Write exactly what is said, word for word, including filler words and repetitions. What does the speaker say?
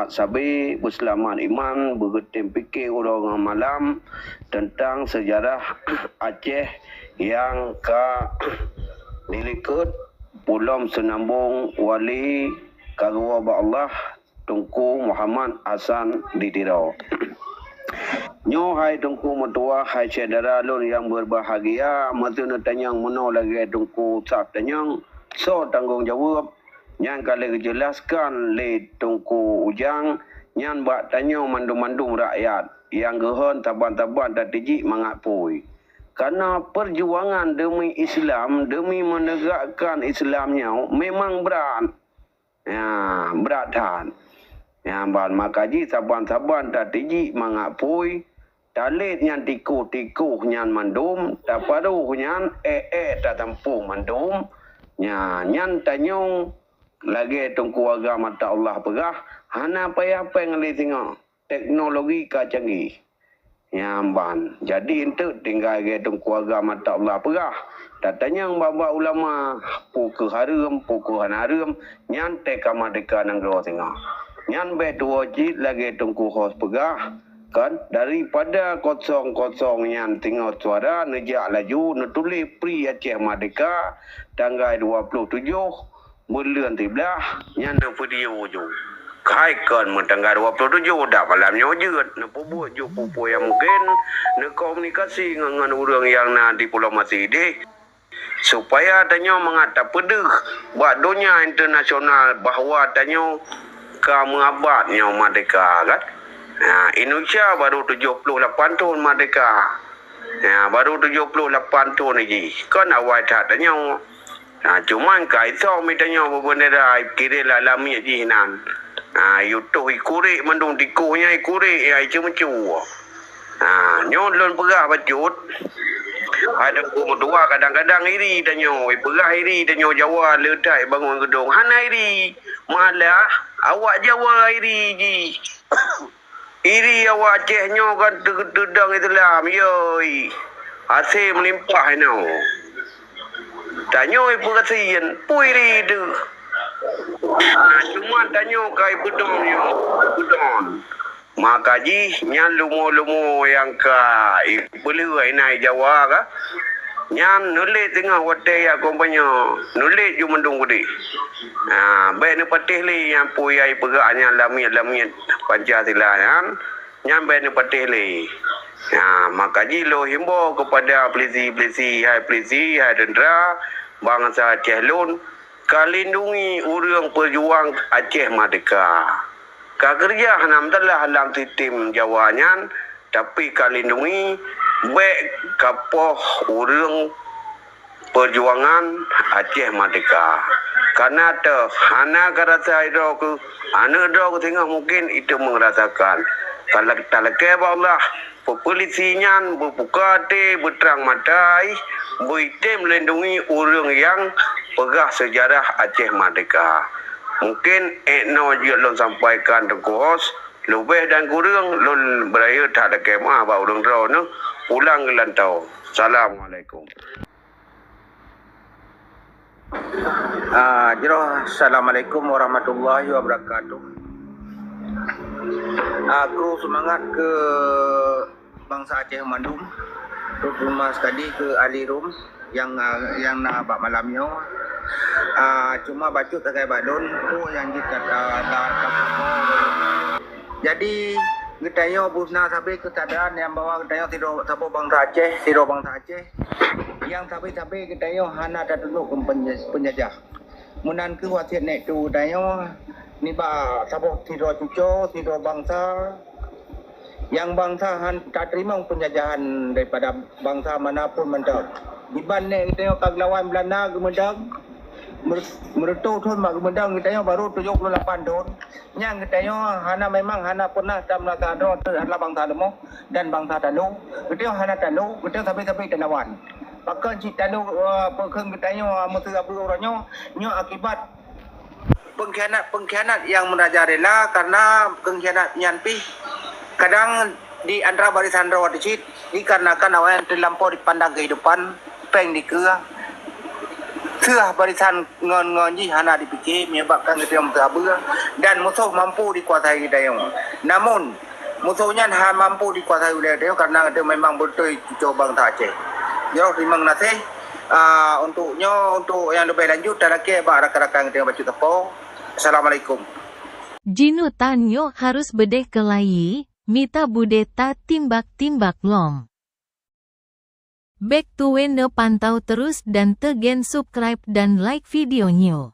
sabe, beuseulamat iman, beugeutem pike uroe ngon malam teuntang seujarah Aceh nyang ka dilikot pulom seunambong wali karuwa bak Allah, Teungku Muhammad Hasan di Tiro. Nyoe hai Teungku meutuwah, hai syedara lôn nyang beubahgia, meuseu neutanyong meunoe lagée Teungku Ustaz tanyong, soe tanggong jaweueb? Nyan ka lheueh geujeulaskan lé Teungku Ujang nyan bak tanyoe mandum-mandum rakyat nyang geuhon saban-saban tateujiek mangat phôi. Kareuna peujuangan deumi Islam, deumi meunegakkan Islam nyoe memang brat. Ya, brat that. Nyan ban maka jih saban-saban tateujiek mangat phôi, talét nyan tikoh-tikoh nyan mandum, taparoh nyan ék-ék tatampoh mandum. Nya, nyan tanyoe lagée Teungku Agam Atta Allah peugah, hana payah péng lé singoh, teknologi ka canggih. Nyan ban. Jadi eunteuk tinggai lagée Teungku Agam Atta Allah peugah, tatanyong bak-bak ulama, peu kheueh hareuem, peu kheueh hana hareuem, nyan teuka meurdeka nanggroe singoh. Nyan bék tuwoe cit lagée Teungku Hos peugah, kan, daripada kosong-kosong nyan singoh suara, neujak laju neutuléh Free Aceh Merdeka tanggai dua ploh tujoh buleuen siblaih, nyan neuvideo ju. Keuhai kon meutanggai dua ploh tujoh dak malam nyoe jeuet, neupeubuet ju peue-peue nyang mungken, neukomunikasi ngon, ngon ureuëng nyang na diplomasi deh. Supaya tanyoe mangat tapeudeuh bak donya internasional bahwa tanyoe ka meuabad nyoe merdeka, kan? Nah, Indonesia baru tujoh ploh lapan thon merdeka. Nah, baru tujoh ploh lapan thon jih. Kon awai that tanyoe. Nah, cuman ka isong mi tanyoe beubendera kirém lam lamiet jih nan. Nah, yutoh ikurek mandum tikoh nyan ikurek ya iceumeucue. Ha, nyoe lôn peugah bacut. Hai Teungku meutuwah kadang-kadang iri tanyoe, ipeugah iri tanyoe Jawa le that ibangon geudong. Hana iri. Malah awak Jawa iri jih. Iri awak Aceh nyoe kan teu-, teudong Islam, yoi. Hasé meulimpah inoe. Tanyoe ipeukasien, peue iri teuh. Nah, cuma tanyoe ka ipeudong nyoe, ipeudong. Maka jih nyan lumo-lumo nyang ka ipeuleueh inan Jawa ka, nyan neulék teungoh watée jak kompanyong, neulék ju mandum keudeh. Ha, bék neupatéh lé nyang peue nyang ipeugah nyan lamiet-lamiet Pancasila nyan, nyan bék neupatéh lé. Ha, maka jih lôn himbau keupada polisi-polisi, hai polisi, hai teuntra, bansa Aceh lôn, ka lindungi ureuëng peujuang Aceh Merdeka. Ka keureuja hana meusalah lam sistem Jawa nyan, tapi ka lindungi bék kapoh ureuëng peujuangan Aceh Merdeka. Kareuna teuh hana karasa droe keuh, aneuëk droe keuh singoh mungken itu meurasakan. Ka la-, talakée bak Allah, Peupolisi nyan beupuka até, beutrang mata, beuitem lindungi ureuëng nyang peugah seujarah Aceh Merdeka. Mungken ék noe jeuet lôn sampaikan Teungku Hos, leubeh dan kureueng lôn beurayeuk that lakée meuah bak ureuëng droeneueh pulang geulantoe. Assalamualaikum. Ah, jroh, Assalamualaikum warahmatullahi wabarakatuh. Aku seumangat keu bansa Aceh mandum, terutama sekali keu ahli rum nyang, ah, nyang na bak malam nyoe. Ah, cuma bacut sagai bak lôn, peue nyang jeuet ka, ka, ka, ka, Jadi, geutanyoe beuna sabe keusadaran nyang bahwa geutanyoe sidroe saboh bansa Aceh, sidroe bansa Aceh. Nyang sabe-sabe geutanyoe hana tatundok keu penja-, penjajah. Meunan kheueh wasiet nèk tu geutanyoe nibak saboh sidroe cucoe, sidroe bansa, nyang bansa han tateurimong penjajahan daripada bansa manapun mantong. Iban nèk geutanyoe ka geulawan Beulanda geumeudang, Mer-, meureutoh thon bak geumeudang geutanyoe barô tujoh ploh lapan thon. Nyang geutanyoe hana, memang hana peunah tameurasa droe teuh adalah bansa leumoh dan bansa talo. Geutanyoe hana talo, geutanyoe sabe-sabe tanawan. Pakon cit talo, eh, peukheun geutanyoe, eh, meuseurabu uroe nyoe, nyoe akibat pengkhianat-pengkhianat nyang meurajalela, karena pengkhianat nyan pih kadang di antara barisan droe teuh cit, dikarenakan awaknyan teulampau dipandang kehidupan, péng dikeue, Seuah barisan ngon-ngon jih hana dipike menyebabkan geutanyoe meusabeue dan musoh mampu dikuasai geutanyoe. Namun, musoh nyan hana mampu dikuasai uleh geutanyoe karena geutanyoe memang beutôi cucoe bansa Aceh. Jroh teurimong gaséh, ah, untuk nyoe, untuk nyang leubeh lanjut, talakée bak rakan-rakan geutanyoe bacut sapo. Assalamualaikum. Jinutan nyoe harus beudeh keulayi, mita beudeh tatimbak-timbak lom. Bék tuwén neupantau terus dan teugen subscribe dan like video nyoe.